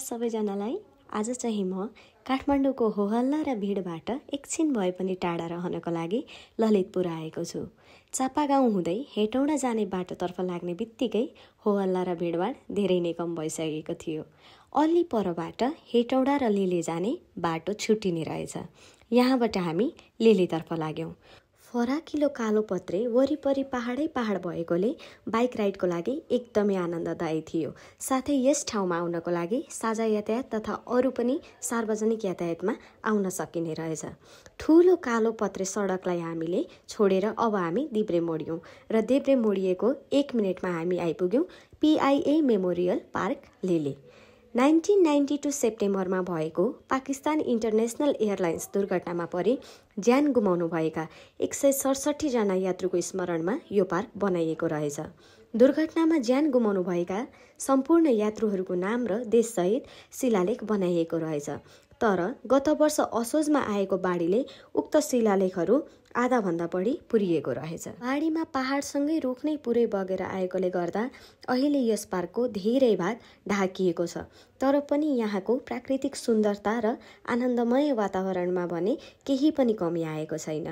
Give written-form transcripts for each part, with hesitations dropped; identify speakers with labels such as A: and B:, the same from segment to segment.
A: सबैजनालाई। आज चाहिँ म काठमाडौँको होहल्ला र भिडबाट एकछिन भए पनि टाढा रहनको लागि ललितपुर आएको छु। चापागाउँ हुँदै हेटौँडा जाने बाटोतर्फ लाग्ने बित्तिकै होहल्ला र भिडभाड धेरै नै कम भइसकेको थियो। अलि परबाट हेटौँडा र लेले जाने बाटो छुट्टिने रहेछ। यहाँबाट हामी लेलेतर्फ लाग्यौं। फराकिलो कालो पत्रे वरिपरि पहाडै पहाड भएकोले बाइक राइडको लागि एकदमै आनन्ददायी थियो। साथै यस ठाउँमा आउनको लागि साझा यातायात तथा अरू पनि सार्वजनिक यातायातमा आउन सकिने रहेछ। ठूलो कालो पत्रे सडकलाई हामीले छोडेर अब हामी देब्रे मोड्यौं र देब्रे मोडिएको 1 मिनेटमा हामी आइपुग्यौं PIA मेमोरियल पार्क लेले। 1992 सेप्टेम्बरमा भएको पाकिस्तान इन्टरनेसनल एयरलाइन्स दुर्घटनामा परि ज्यान गुमाउनुभएका 167 जना यात्रुको स्मरणमा यो पार्क बनाइएको रहेछ। दुर्घटनामा ज्यान गुमाउनुभएका सम्पूर्ण यात्रुहरूको नाम र देशसहित शिलालेख बनाइएको रहेछ। तर गत वर्ष असोजमा आएको बाढीले उक्त शिलालेखहरू आधाभन्दा बढी पुरिएको रहेछ। बाढीमा पहाडसँगै रुख नै पुरै बगेर आएकोले गर्दा अहिले यस पार्कको धेरै भाग ढाकिएको छ। तर पनि यहाँको प्राकृतिक सुन्दरता र आनन्दमय वातावरणमा भने केही पनि कमी आएको छैन।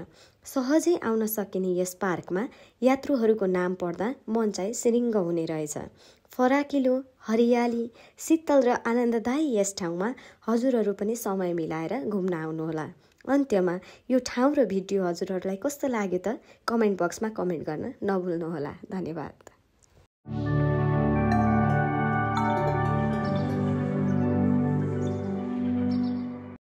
A: सहजै आउन सकिने यस पार्कमा यात्रुहरूको नाम पढ्दा मन चाहिँ सिरिङ्ग हुने रहेछ। फराकिलो, हरियाली, शीतल र आनन्ददायी यस ठाउँमा हजुरहरू पनि समय मिलाएर घुम्न आउनुहोला। अन्त्यमा यो ठाउँ र भिडियो हजुरहरूलाई कस्तो लाग्यो त कमेन्ट बक्समा कमेन्ट गर्न नभुल्नुहोला। धन्यवाद।